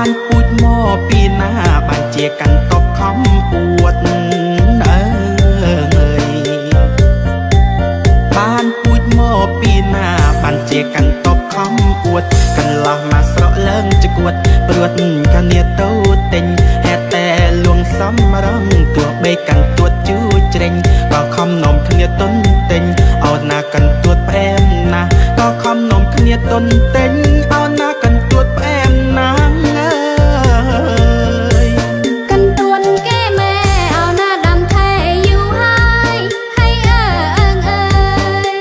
បានពូជមកពីណាបានជាកាន់តបខំអួតអើយបានពូជមកពីណាបានជាកាន់តបខំអួតកន្លោះមកស្រកឡើងចកួតព្រួតកនាទៅទិញហេតុតែលួងសំរងទោះបីកាន់ទួតជូជ្រេញក៏ខំនាំគ្នាទុនទិញអោណាកាន់ទួតផ្អែមណាស់ក៏ខំនាំគ្នាទុនទិញអោណាកាន់ទួតផ្អែមណាស់អើយ កន្ទួនគេម៉ែអោណាដាំថែយូរហើយហើយអើអើងអើយ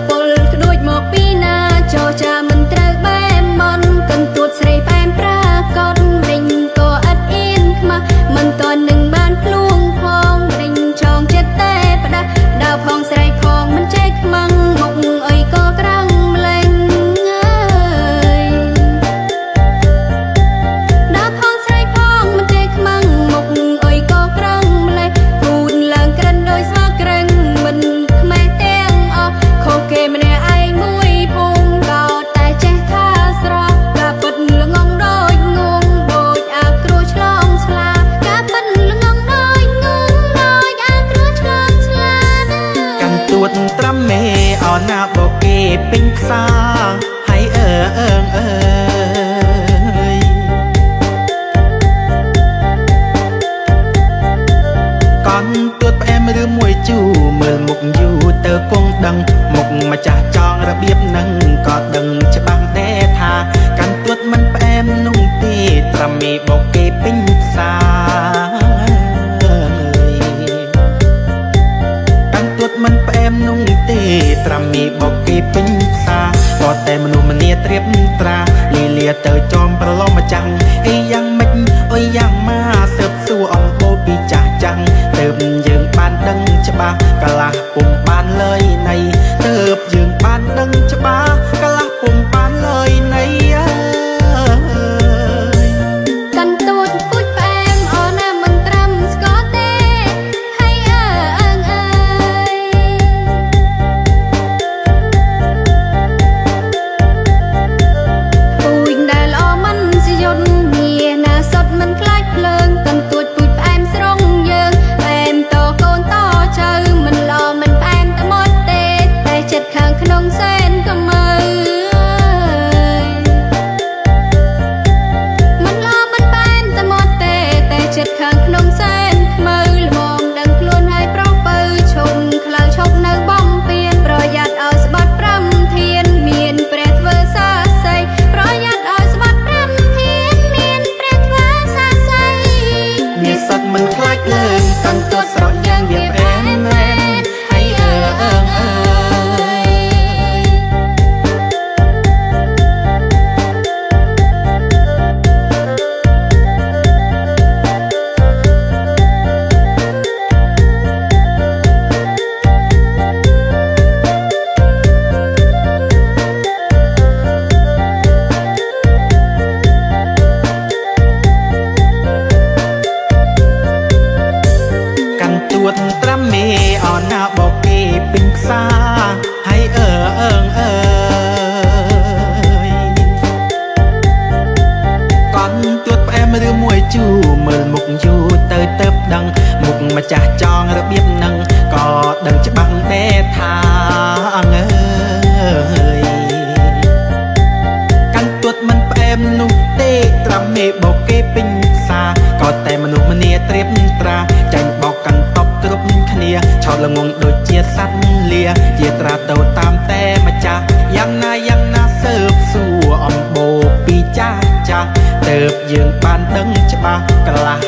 ពលក្ដួចមកពីណាចោចាមិនត្រូវបែមន់កន្ទួតស្រីផ្អែមប្រាកដរិញក៏ឥតអៀនខ្មាស់មិនតន់នឹងបានភ្លួងផងរិញចងចិត្តតែផ្ដាស់ដើរផងស្រែកផងមិនចេះខ្មាំងមុខអីក៏ក្រាំងម្លេងអើយ ដើរផងស្រែកផងមិនចេះខ្មាំងមុខអុយក៏ក្រាំងម្លេះគូនឡើងក្រិនដោយស្វាក្រិងមិនខ្មេះទាំងអស់ខុសគេម្នាក់ឯងមួយភូមិក៏តែចេះថាស្រស់ការពិតល្ងងដូចងងដូចអាគ្រួឆ្លងឆ្លាការពិតល្ងងដូចងងដូចអាគ្រួឆ្លងឆ្លាណា កាន់ទួតត្រាំមេអោណាបកគេពេញផ្សារហើយអើអើងអើយកន់ទួតផ្អែមឬមួយជូរមើលមុខយូរទៅគង់ដឹងមុខម្ចាស់ចងរបៀបនឹងក៏ដឹងច្បាស់ដែរថាកាន់ទួតមិនផ្អែមនោះទេត្រាំមេបកគេពេញផ្សារអើយ កាន់ទួតមិនផ្អែមនោះទេត្រាំមីបកគេពេញផ្សារក៏តែមនុស្សម្នាត្រៀបត្រាលីលាទៅចំប្រឡំម្ចាំងអីយ៉ាងម៉េចអុយយ៉ាងម៉ាសើបសួរអំបូរពីចាស់ចាំងទៅយើងបានដឹងច្បាស់កលាស់ពុំបានលើយណៃទៅយើងបានដឹងច្បាស់កលាស់ពុំបានលើយណៃអើយ កន្ទួតពូជផ្អែមអូនណាមិនត្រាំស្ករទេហើយអើអើងអើយពូជដែលល្អមិនសយន្តមាណាសុតមិនខ្លាចភ្លើងកន្ទួតពូជផ្អែមស្រងយើងផ្អែមតកូនតចៅមិនល្អមិនផ្អែមតែមកទេតែចិត្តខាងក្នុងសែនក៏មើ មិនល្អមិនបែនតែមកទេតែចិត្តខាងក្នុងសែនខ្មៅល្មមដឹងខ្លួនហើយប្រុសពៅឈុំខ្លៅឈប់នៅបំពៀនប្រយ័ត្នឲ្យស្បាត់ប្រាំធានមានព្រះធ្វើសាស័យប្រយ័ត្នឲ្យស្បាត់ប្រាំធានមានព្រះធ្វើសាស័យ មានសត្វមិនខ្លាចលើងកាន់ទួតស្រកយ៉ាងវាផ្អែមមែនហើយអើអើអើយ កាន់ទួតត្រាំមេអណាបកគេពេញផ្សារហើយអើអើងអើយកន់ទួតផ្អែមឬមួយជូរមើលមុខយូរទៅទៅដឹងមុខម្ចាស់ចងរបៀបនឹងក៏ដឹងច្បាស់ដែរថាអើយ កាន់ទួតមិនផ្អែមនោះទេត្រាំមេបកគេពេញផ្សារក៏តែមនុស្សម្នាត្រៀបត្រាចាញ់បោកកាន់តបគ្រប់គ្នាឆោតល្ងងដូចជាសត្វលាជាត្រាទៅតាមតែម្ចាស់យ៉ាងណាយ៉ាងណាសើបសួរអំបូរពីចាស់ចាស់ទៅយើងបានដឹងច្បាស់កន្លះ